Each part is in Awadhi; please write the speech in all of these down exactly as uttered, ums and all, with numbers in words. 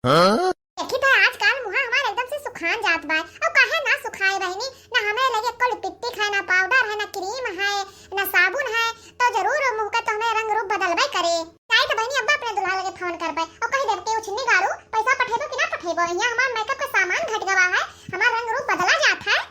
हाँ? देखी तो आजकल मुँह हमार एकदम से सुखान जात बा। अब काहे ना सुखाए बहिनी, ना हमरे लगे एको lipstick है, ना powder है, ना cream है, ना साबुन है, तो जरूर मुँह का तो हमें रंग रूप बदलबे करे। जाई तो बहिनी अब्बा अपने दुल्हा लगे फोन करबे और कह देब कि उछिन्नी गारू, पैसा पठेबो कि ना पठेबो, यहाँ हमार makeup का सामान घट गवा है, हमार रंग रूप बदला जात है।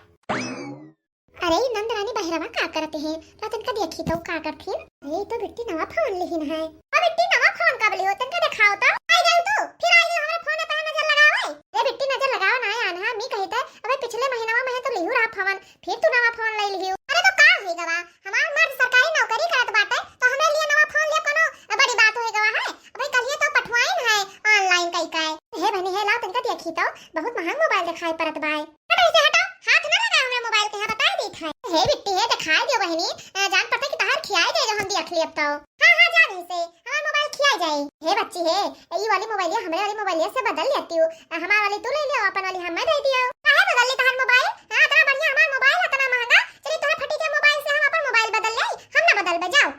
अरे, ई नंद रानी बहिरवा का करत है? ला तनका देखी तो का करथिन। अरे, ई तो बिट्टी नवा फोन लिहिन है। ओ बिट्टी, नवा फोन कब लिहो? तनका देखाओ तो। आई जाऊ तू, फिर आई जाऊ हमरे फोन पे नजर लगावे। अरे बिट्टी, नजर लगाओ ना यार, हाँ, मी कही थे, अबे पिछले महीनवा में तो लिहू रहा फोन, फिर तू नवा फोन ले लिहू। अरे तो का होई गवा? हमार मर्द सरकारी नौकरी करत बाटे, तो हमरे लिए नवा फोन लिए कोनो बड़ी बात होई गवा है? अबे कलिए तो पठवाइन है online कई काय। हे बहिनी, हे लाओ तनका देखी तो, बहुत महंग मोबाइल देखाई परत बाय। हटो इसे, हटो, हाथ ना लगाओ हमरे मोबाइल के, हाँ, बताई देत है। हे बिट्टी, हे देखाई दियो बहिनी, अ, जान पड़ता कि तहार खियाई जाए जो हम देख लेब तो। हाँ, हाँ, जान ही से, हमार मोबाइल खियाई जाए। हे बच्ची हे, ई वाली मोबाइलिया हमरे वाली मोबाइलिया से बदल लेती हूँ। अ, हमार वाली तू ले लियो, अपन वाली हमें दे दियो। काहे बदल ली तहार मोबाइल? हाँ, इतना बढ़िया हमार मोबाइल, इतना महंगा। चली तोहरे फटी के मोबाइल से हम अपन मोबाइल बदल ले, हम ना बदलबे, जाओ।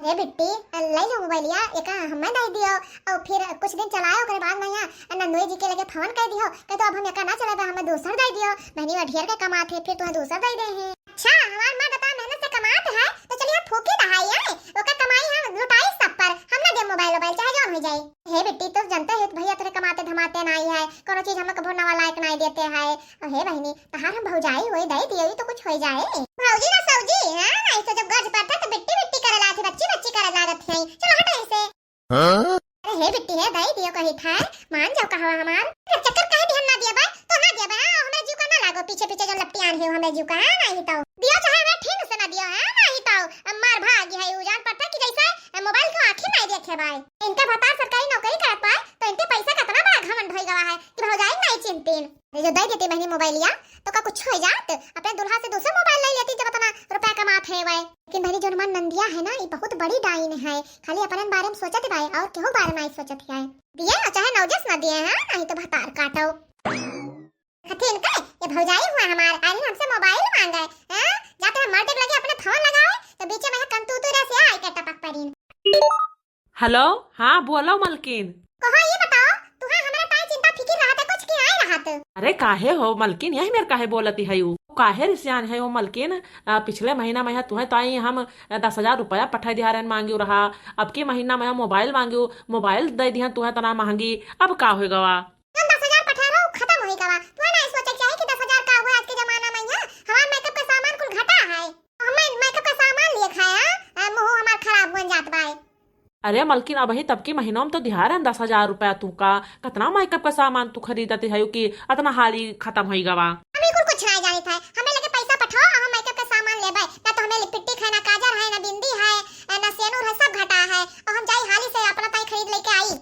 अरे बिट्टी, ले लो मोबाइलिया, एका हमें दे दियो, और फिर कुछ दिन चलाओ, ओकरे बाद में यहाँ नंदोई जी के लगे फोन कर दियो, कह तो अब हम एका ना चलाबे, हमें दूसर दे दियो, बहनी वा ढेर के कमात है, फिर तुम्हें दूसर दे दे हैं। अच्छा, हमार मर्द इतना मेहनत से कमात है, तो चलिए फूकी दहाई है, ओकर कमाई हम लुटाई सब पर, हम ना दे मोबाइल वोबाइल, चाहे जौन हो जाए। हे बिट्टी, तो जानते है भैया तेरे कमाते धमाते नाई है, कोनो चीज हमें कभो नवा लायक नाई देते है। अहे बहिनी, तहार हम भौजाई होई, दई दियो, ई तो कुछ होई जाए। भौजी ना सौजी, हाँ, नाई तो जब गरज पड़ता तो बिट्टी बिट्टी करे लाथे, बच्ची बच्ची करे लागत है। चलो हटो इसे। हाँ? अरे हे बिट्टी हे, दई दियो कही था, मान जाओ कहवा हमार। अरे चक्कर काहे दिहन ना दिया बा, तो ना दिया बा, हाँ, हमरे जीव का ना लागो, पीछे पीछे जो लपटी आन है हमरे जीव का, हाँ, नाई तो। दियो चाहे हमें ठीक से ना दियो, हाँ, नाई तो। अब मार भागी है, उ जान पड़ता कि जैसे मोबाइल को आँखें नाई देखे बाय। इनका भतार सरकारी नौकरी करत बाय, तो इनके पैसा कितना बड़ा घमंड होई गवा है कि भौजाई नाई चिंतीन। अरे जो दे देती बहनी मोबाइलिया, तो का कुछ हो जात? अपने दुल्हा से दूसरा मोबाइल ले लेती, जब इतना रुपया कमात है वह। लेकिन बहनी, जो हमार नंदिया है ना, ये बहुत बड़ी डाइन है, खाली अपने बारे में सोचत बाय और केहू बारे में नहीं सोचत है। दिए ना, चाहे नौजस ना दिए हैं, नहीं तो भतार काटो। हथिन के, ये भौजाई हुआ हमार, अरे हमसे मोबाइल मांगे, हैं? जाते हम मर्द के लगे अपने फोन लगावे, तो बीचे में कंतूतू रे से आई के टपक पड़ीन। हेलो, हाँ, बोलो मलकिन। कहो, ये बताओ, तुहे हमरा ताई चिंता फिकिर रहत है कुछ कि नाई रहत? अरे काहे हो मलकिन, यही मेर काहे बोलती है उ? काहे रिसियान है हो मलकिन? आ, पिछले महीना में है तुहे ताई हम, आ, दस हजार रुपया पठाई दिया रहन मांगी रहा, अब की महीना में मोबाइल मांगी, मोबाइल दे दिया तुहे तना महंगी, अब का हो गवा? हम दस हजार पठा रहो, खत्म होई गवा। तुहे ना सोचे के चाही कि दस हजार का हुआ आज के जमाना में यहाँ हमार मेकअप का सामान कुल घटा है। हमें मेकअप का सामान लिए खाया, आ, मुंह हमार खराब बन जात बाय। अरे मलकिन, अबही तब की महीनों में तो दिहा रहन दस हजार रुपया तू का, कतना मेकअप का सामान तू खरीदत है कि अतना हाली खत्म होई गवा। हम ई कुल कुछ नहीं जानित है, हमें लगे पैसा पठाओ, हम मेकअप का सामान लेबे, ना तो हमें लिपस्टिक है, ना काजर है, ना बिंदी है, ना सेनुर है, सब घटा है, और हम जाई हाली से अपना ताई खरीद लेके आई।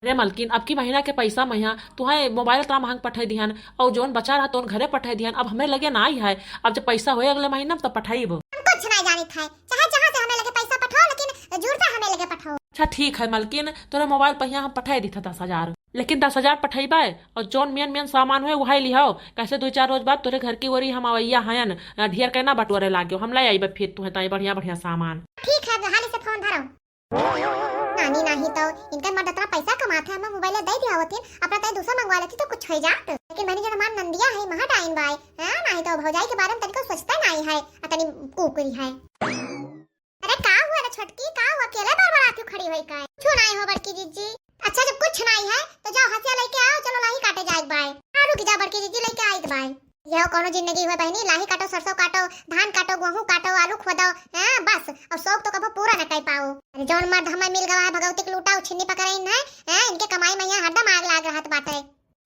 अरे मलकिन, अब की महीना के पैसा महिया तुहे मोबाइल इतना महंग पठाई दिहन, और जौन बचा रहा तौन घरे पठाई दिहन, अब हमरे लगे नाई है। अब जब पैसा होए अगले महीना में तब पठाईब। हम कुछ नहीं जानित है, चाहे जहाँ से हमें लगे पैसा पठाओ, लेकिन जरूर से हमें लगे पठाओ। अच्छा ठीक है मलकिन, तोरे मोबाइल पहिया हम पठाई दी था दस हजार, लेकिन दस हजार पठाईबे और जौन मेन मेन सामान होए वही लिहाओ, कैसे दो चार रोज बाद तोरे घर की ओरी हम आवैया हयन, ढेर कहना बटोरे लाग्यो, हम ले आईबे फिर तुहे ताई बढ़िया बढ़िया सामान। ठीक है, हाली से फोन धरो। नानी, नाही तो इनका मर्द इतना पैसा कमात है, हमें मोबाइल दे दिया होती, अपना ताई दूसरा मंगवा लेती तो कुछ हो जात। लेकिन बहनी, जन हमार नंदिया है, महा डाइन बाय, हाँ, नाही तो भौजाई के बारे में तनिको सोचता नहीं है, अतनी कुकुरी है। अरे का हुआ रे छोटकी, का हुआ, अकेले बड़बड़ाती खड़ी हुई का है? कुछ नहीं हो बड़की जीजी। अच्छा, जब कुछ नहीं है तो जाओ हसिया लेके आओ, चलो लाही काटे जाए बाय। हाँ, रुक जा बड़की जीजी, लेके आई बाय। यह कौनो जिंदगी हुए बहनी, लाही काटो, सरसों काटो, धान काटो, गेहूं काटो, आलू खोदो, हैं, बस। और शौक तो कबो पूरा न कर पाओ। अरे जौन मर्द हमें मिल गवा है भगवती के लूटा, उछिन्नी पकड़े इन है, हैं, इनके कमाई में यहाँ हरदम आग लाग रहत बाटे।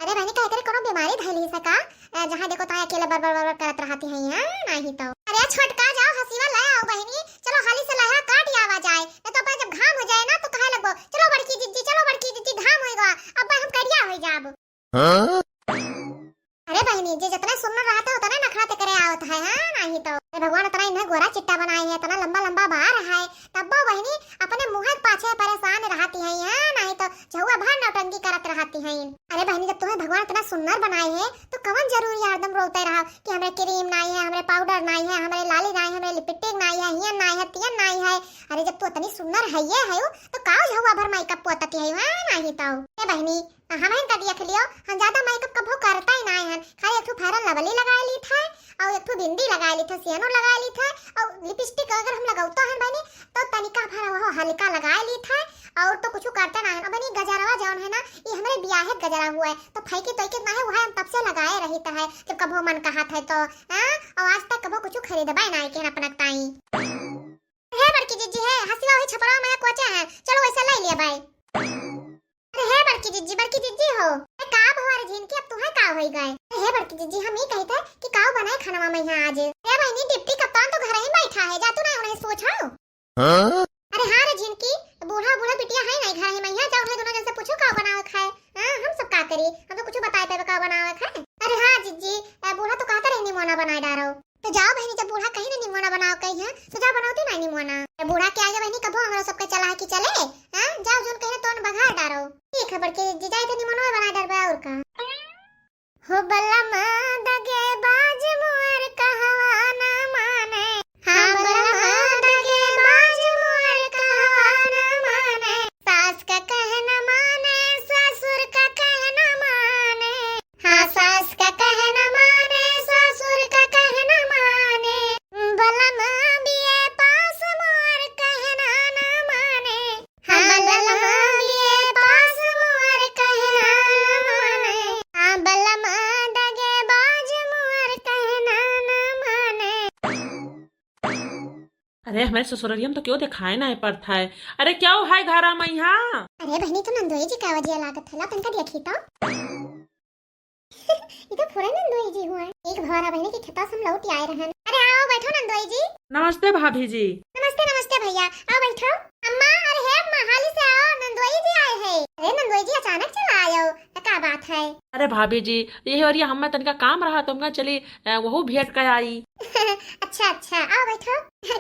अरे बहनी, का एकरे कौनो बीमारी धैली सका? अ, जहाँ देखो तहाँ अकेले बरबर बरबर करत रहती हैं, हाँ, नाही तो। अरे छोटका, जाओ हसीवा ले आओ बहनी, चलो हाली से लहा काट आवा जाए, नहीं तो अब जब घाम हो जाए ना तो कहे लगबो, "चलो बड़की जीजी, चलो बड़की जीजी, घाम होई गवा, अब हम करिया हो जाब।" हाँ? अरे बहिनी, जे जतना सुंदर रहत है, उतना नखरा ते करे आवत है, हाँ, नाही तो। अरे भगवान इतना इन्हें गोरा चिट्टा बनाए है, इतना लंबा लंबा बार है, तब्बो बहिनी अपने मुँह के पाछे परेशान रहती हैं, हाँ, नहीं तो झउआ भर नौटंकी करत रहती हैं। अरे बहिनी, जब तुम्हें भगवान इतना सुंदर बनाए है, तो कवन जरूरी है हरदम रोते रहो कि हमरे क्रीम नाई है, हमरे पाउडर नाई है, हमरे लाली नाई है, हमरे लिपस्टिक नाई है, हियन नाई है, तियन नाई है। अरे, जब तू इतनी सुंदर है ये है, तो काव झउआ भर मेकअप पोतती है, हाँ, नहीं तो। ए बहिनी, हमहिन का देख लियो, हम ज्यादा मेकअप कभो करता ही नाई हन, खाली एक ठो फेयर लवली लगाए लीत है, और एक ठो बिंदी लगाए लीत है, सियानो लगाए लीत है, और लिपस्टिक अगर हम लगौतो हन बहिनी, तो तनिका भर वो हल्का लगाए लीत है, और तो कुछ करते नाई हन। अब बहिनी, गजरवा जौन है ना, ये हमरे बियाहे के गजरा हुआ है, तो फेंकी तो के नाई, वह हम तब से लगाए रहित है, जब कभो मन कहत है तो, हाँ, और आज तक कभो कुछ खरीदबा नाई के अपना ताई। हे बड़की जिज्जी, हे हंसुआ वही छपरवा में कोचे है, चलो वैसे ले लिया भाई। अरे हे बड़की जिज्जी, बड़की जिज्जी हो, ए का भवा रे झिनकी, अब तुहे का होई गए? अरे हे बड़की जिज्जी, हम ई कहित है कि काव बनाए खानवा में यहाँ आज? अरे बहिनी, डिप्टी कप्तान तो घर ही बैठा है, जा तू ना उन्हें सोच, हाँ? हाँ? अरे हाँ रे झिनकी, बूढ़ा बूढ़ा बिटिया है नहीं घर ही में, यहाँ जाओ, उन्हें दोनों जन से पूछो काव बनावे खाए। हाँ, हम सब का करी, हम तो कुछ बताए पावे काव बनावे खाए। अरे हाँ जिज्जी, ए, बूढ़ा तो कहता रहे निमोना बनाए डारो। तो जाओ बहिनी, जब बूढ़ा कहीं ना निमोना बनाओ कहीं है, तो जाओ बनाओ तू ना निमोना। ए, बूढ़ा के आगे बहिनी कबो हमरा सबके चला है कि चले, हाँ? जाओ जोन कहीं ना तोन बघार डारो। ठीक है बड़की जिज्जी, जाए तो निमोना बनाए डारबे और का। हो बलमा दगेबाज मोर कहवा न माने। हाँ बलमा दगेबाज मोर कहवा न माने। सास का कहना माने, ससुर का कहना माने। हाँ, सास का कहना माने, ससुर का कहना माने। बलमा बीए पास मोर कहना न माने। हाँ, बलमा बीए पास मोर कहना न माने। हाँ, बलमा दगेबाज मोर कहना न माने। अरे, हमरे ससुररिया में तो क्यों दिखाए ना पड़त है। अरे, क्या है घरा में यहाँ? अरे बहिनी, तो नंदोई जी का वजिया लागत है, ला तनका देखी तो। ई तो पूरा नंदोई जी हुआ है। एक भौरा बहिनी के खेता से हम लौट आए रहन। अरे आओ बैठो नंदोई जी। नमस्ते भाभी जी। नमस्ते, नमस्ते भैया, आओ बैठो। अम्मा, अरे हे अम्मा, हाली से आओ, नंदोई जी आए हैं। अरे नंदोई जी अचानक चला आयो, का बात है? अरे भाभी जी, यही ओरिया हमें तनिका काम रहा, तो हम कहा चली, अ, वहू भेंट कर आई। अच्छा, अच्छा, आओ बैठो।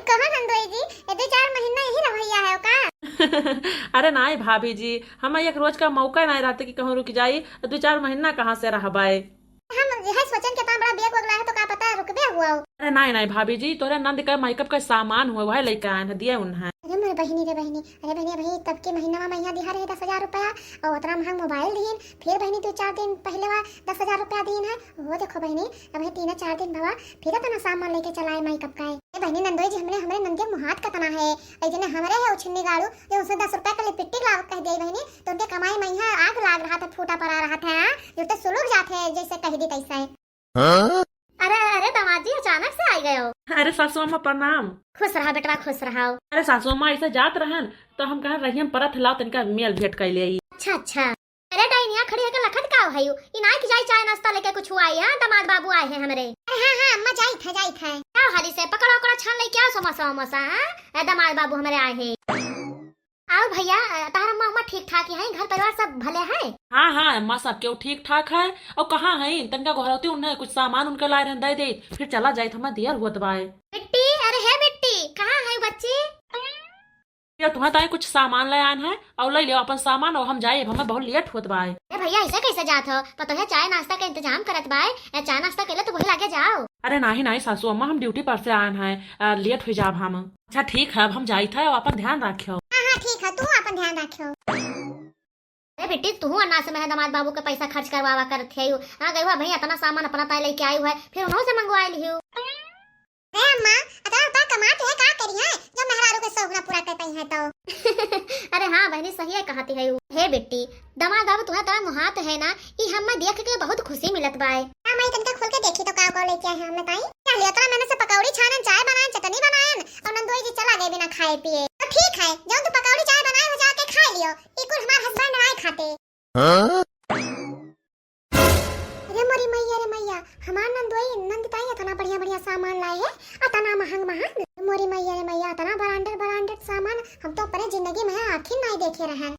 कहो नंदोई जी, ये दो चार महीना यही रह भैया है का? अरे नाई भाभी जी, हम एक रोज का मौका नाई रहते कि कहूँ रुक जाई, दो चार महीना कहाँ से रहबाई? हम यह सोचन के इतना बड़ा बैग वगला है तो का पता रुकबे हुआ हो। अरे नाई, नाई भाभी जी, तोरे नंद का मेकअप का सामान हुआ, वह लेके आए हैं, दिए उन्हें। अरे मोर बहिनी रे बहिनी, अरे बहिनी, अभी तब के महीना में यहाँ दिहा रहे दस हजार रुपया, और उतना महंग मोबाइल दीन, फिर बहिनी दो चार दिन पहले वह दस हजार रुपया दीन है। वो देखो बहिनी, अब ये तीन चार दिन भवा फिर इतना सामान लेके चलाए मेकअप का है। ए बहिनी नंदोई जी, हमरे, हमरे नंद के मुहात कतना है, ऐ जने हमरे है उछन्नी गाड़ू, जो उसे दस रुपया का लिपस्टिक लावत कह दिया बहिनी, तो उनके कमाई में यहाँ आग लाग रहा था, फूटा पड़ा रहा था, हाँ? जो तो सुलुक जाते हैं जैसे कह दी तैसा है। हाँ? अरे, अरे दामाद जी, अचानक से आ गए हो। अरे सासू अम्मा प्रणाम। खुश रहा बेटवा, खुश रहा। अरे सासू अम्मा ऐसे जात रहन तो हम कहा रहियन परत लाओ तनिका मेल भेंट कर ले आई। अच्छा, अच्छा। अरे डाइनिया खड़ी है के लखत का है यू? ई नाई कि जाई चाय नाश्ता लेके कुछ हुआ आई, हाँ? दामाद बाबू आए हैं हमरे। अरे हाँ, हाँ, अम्मा जाई था, जाई था। जाओ हाली से पकौड़ा उकौड़ा छान लेके आओ, समोसा वमोसा, हाँ? ए, दामाद बाबू हमरे आए हैं। आओ भैया, अ, तार अम्मा उम्मा ठीक ठाक ही हैं, घर परिवार सब भले हैं? हाँ, हाँ, अम्मा सब केहू ठीक ठाक है। और कहाँ है? तनका घरौती उन्हें कुछ सामान उनके लाए रहन, दे दे, फिर चला जाए, हमें देर होत बाए। बिट्टी, अरे हे बिट्टी, कहाँ है बच्ची? ये तुम्हें ताई कुछ सामान ले आन है, और ले लियो अपन सामान, और हम जाए, हमें बहुत लेट होत बाए। ए भैया, ऐसे कैसे जात हो? पतोहे चाय नाश्ता के इंतजाम करत बाए, ए, चाय नाश्ता के लिए तो वही लागे जाओ। अरे नाही, नाही सासू अम्मा, हम ड्यूटी पर से आन है, अ, लेट हो जाब हम। अच्छा ठीक है, अब हम जाइत है, अपन ध्यान रखियो। हाँ, हाँ, ठीक है, तू अपन ध्यान रखियो। अरे बेटी, तू अनास में है, दामाद बाबू के पैसा खर्च करवावा करत है यू। हाँ, गई हुआ भाई, इतना सामान अपना ताई लेके आई हुआ है, फिर उन्हों से मंगवा लियो। अरे अम्मा, इतना रुपया कमा के है, का करी है, जो मेहरारू के शौक ना पूरा कर पाई है तो? अरे हाँ बहनी, सही है कहती है यू। हे बेटी, दामाद बाबू तुम्हें इतना मुहात है ना, ई हमें देख के बहुत खुशी मिलत बाए। हाँ माई, तनका खोल के देखी तो का का लेके आए हैं हम बताई। क्या लियो, इतना मेहनत से पकौड़ी छानन, चाय बनाएन, चटनी बनाएन, और नंदोई जी चला गए बिना खाए पिए। तो ठीक है, जब तू पकौड़ी चाय बनाए हो जाके खा लियो, ई कुल हमार हस्बैंड नाई खाते। हाँ? अरे मोरी मैया रे मैया, हमार नंदोई नंद ताई इतना बढ़िया बढ़िया सामान लाए है, इतना महंग महंग। मोरी मैया रे मैया, इतना ब्रांडेड ब्रांडेड सामान हम तो अपने जिंदगी में आँखी नाई देखे रहन।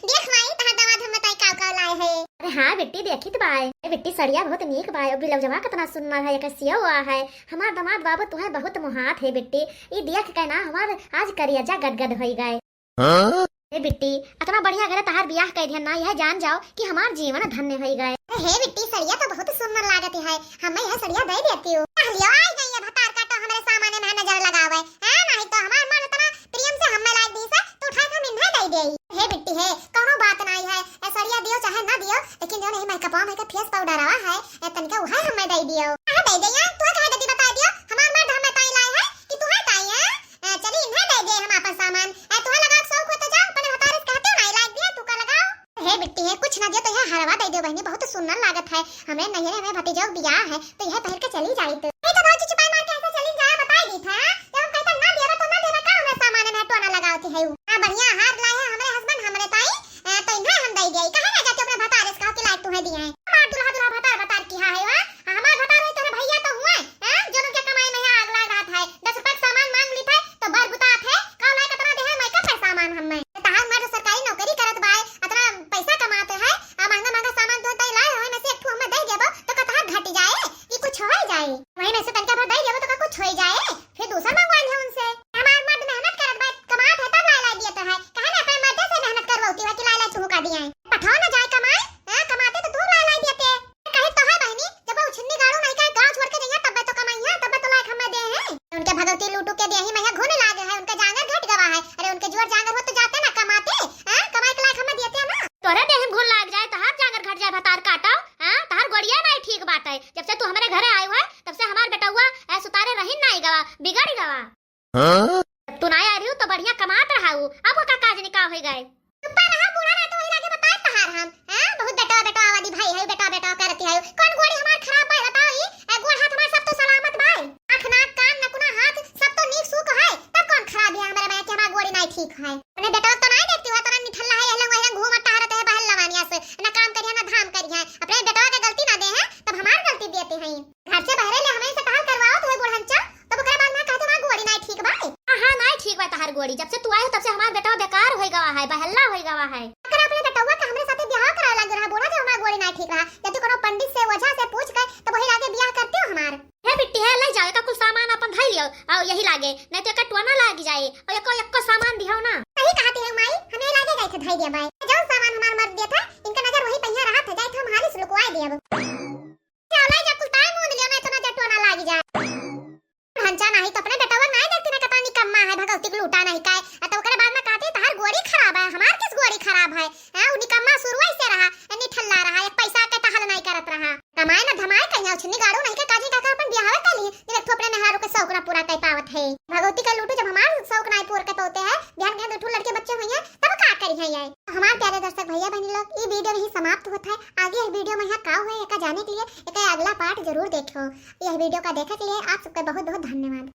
देख माई, तहार दामाद हम ताई का का लाए है। अरे हाँ बिट्टी, देखित बाय। ए बिट्टी, सड़िया बहुत नीक बाय, और ब्लाउजवा कितना सुंदर है, एकर सियवा है। हमार दामाद बाबू तुहे बहुत मोहात है बिट्टी। ई देख के ना हमार आज करेजा गदगद होई गए। हाँ? ए बिट्टी, इतना बढ़िया घरे तहार बियाह कर दिया ना, यह जान जाओ कि हमार जीवन धन्य होई गए। अरे हे बिट्टी, सड़िया तो बहुत सुंदर लागत है, हमें यह सड़िया दे देती हो। कह लियो, आई गई है भतार काटो, हमरे सामाने में नजर लगावे, हैं? नहीं तो हमार मन इतना प्रेम से हमें लाग दी से, तो उठा के हम इन्हें दे देई। हे बिट्टी हे, कौनो बात नहीं है, ए सड़िया दियो चाहे ना दियो, लेकिन जो नहीं मेकअपवा में के फेस पाउडरवा है, ए तनिका उहे हमें दे दियो। कहाँ दे दे यार, तू कहाँ दे दी बता दियो, हमार मर्द हमें ताई लाए है कि तू है ताई है? ए, चली इन्हें दे दे हम आपन सामान। ए, तुहा लगाव शौक हो तो जा, अपने भतारे से कहते हो ना, लाग दिया, तू का लगाओ। हे बिट्टी हे, कुछ ना दियो तो यह हरवा दे दियो बहनी, बहुत सुंदर लागत है। हमरे नैहरे में भतीजो के बियाह है, तो यह पहिर के चली जाई तू। नहीं तो भौजी चुपाई मार के ऐसे चली जाया, बताई दी था, हाँ? जब हम कहता ना दिया तो ना दिया, का हमरे सामान में टोना लगावती है उ? हाँ, बढ़िया हार लाए है हमरे husband हमरे ताई, ए, तो इन्हें हम दे दिया। कहाँ ना जाते अपने भतारे से कहो कि लायक तुम्हें दिए हैं। हमार दुल्हा दुल्हा भतार भतार की हाँ है, हाँ? हमार भतार है तोरे भैया तो हुए, हैं? जो उनके कमाई में यहाँ आग लाग रहा था, दस रुपया के सामान मांग ली था, तो बर बुता थे, का लायक इतना दे है, मैं का पैसा मान हम में? तहार मर्द सरकारी नौकरी करत बाय, इतना पैसा कमाते हैं, आ महंगा महंगा सामान तो तय लाए हो, में से एक ठो हमें दे देबो, तो का तहार घट जाए कि कुछ हो जाए? वहीं में से तनिका भर दे देबो, तो का कुछ हो जाए? फिर दूसरा मंगवा लिया उनसे। हमार मर्द मेहनत करत बा, कमात है तब लाई लाई दियत है। कहे ना अपने मर्दे से मेहनत करवौती है कि लाई लाई तुहू का दिए। पठाओ ना जाए कमाए, हैं? कमाते तो तू लाई लाई दियते। कहे तो है बहनी, जब वो उछन्नी गाड़ू नहीं का गाँव छोड़ के जइया तब तो कमाइया, तब तो लायक हमें दे हैं। उनके भगवती लूटू के देही में घुन लागे है, उनके जांगर घट गवा है। अरे उनके जोर जांगर हो तो जाते ना कमाते, हैं? कमाई के लायक हमें देते ना। तोरे देही में घुन लाग जाए, तहार जांगर घट जाए, भतार काटो, हैं? तहार गोड़िया नहीं ठीक बात है। जब से तू हमारे घरे आयो है, तब से हमार बेटौआ, ए, सुतारे रही नहीं गवा, बिगड़ गवा। हाँ? जब तू ना आ रही हो तो बढ़िया कमात रहा हूँ, अब ओका काज निकाह हो गए। चुप्पा रहा, बूढ़ा रहा तो वही लागे बताए तहार हम। हाँ, बहुत बेटवा बेटवा वाली भाई है, बेटवा बेटवा करती है। कौन गोड़ी हमार खराब भाई बताओ ई? ए, गोड़ हाथ हमार सब तो सलामत भाई। आँख नाक कान नकुना हाथ सब तो नीक सूख है, तब कौन खराब है हमारे माया कि हमार गोड़ी नहीं ठीक है? अपने बेटवा तो नहीं देखती हुआ, तना निठल्ला है, यह लोग वही घूम टहरत है बहल लवानिया से, ना काम करिया ना धाम करिया। अपने बेटवा के गलती ना दे हैं, तब हमार गलती देते हैं। घर से बहरे ले हमें से टहल करवाओ तो है बुढ़नचा, तब ओकरे बाद ना कहते हमार गोड़ी नाई ठीक बा। हाँ, हाँ, नाई ठीक बा तहार गोड़ी। जब से तू आए हो तब से हमार बेटवा बेकार होई गवा है, बहल्ला होई गवा है। अगर अपने बेटवा के हमरे साथे बियाह करावे लागे रहा बोला जब हमार गोड़ी नाई ठीक रहा, जब तू कोनो पंडित से ओझा से पूछ के तब वही लागे बियाह करते हो हमार। हे बिट्टी हे, ले जाओ एका कुल सामान अपन धई लियो, आओ यही लागे, नहीं तो एका टोना लाग जाए, और एको एको सामान दिहो ना। सही कहती है माई, हम यही लागे जाए थे धई दिया बाई। जौन सामान हमार मर्द दिया था, इनका नजर वही पहिया रहा था, जाए थे हम हाली से लुकवाए दिया अब। चला जा कुल ताई मूंद लिया, मैं तो ना जटुआ ना लागी जाए। हंचा नहीं तो अपने बेटवा नहीं देखती ना, कतना निकम्मा है, भगवती के लूटा नहीं काय। आ तो ओकरे बाद में कहती, "तहार गोड़ी खराब है, हमार किस गोड़ी खराब है?" हाँ, उ निकम्मा शुरू से रहा, ए, निठल्ला रहा, एक पैसा के टहल नहीं करत रहा। कमाए ना धमाए कहीं, उछनी गाड़ू नहीं के काजी काका अपन बियाहवे कर ली, जब एक ठो अपने मेहरारू के शौक ना पूरा कर पावत है। भगवती के लूटू जब हमार शौक नहीं पूर के पावते हैं, बिहान के दो ठो लड़के बच्चे हुई हैं, तब का करी है ये? हमार प्यारे दर्शक भैया बहनी लोग, ई video यहीं समाप्त होत है। आगे यह video में यहाँ का हुए, एका जाने के लिए एका अगला part जरूर देखो। यह video का देखे के लिए आप सबका बहुत बहुत धन्यवाद।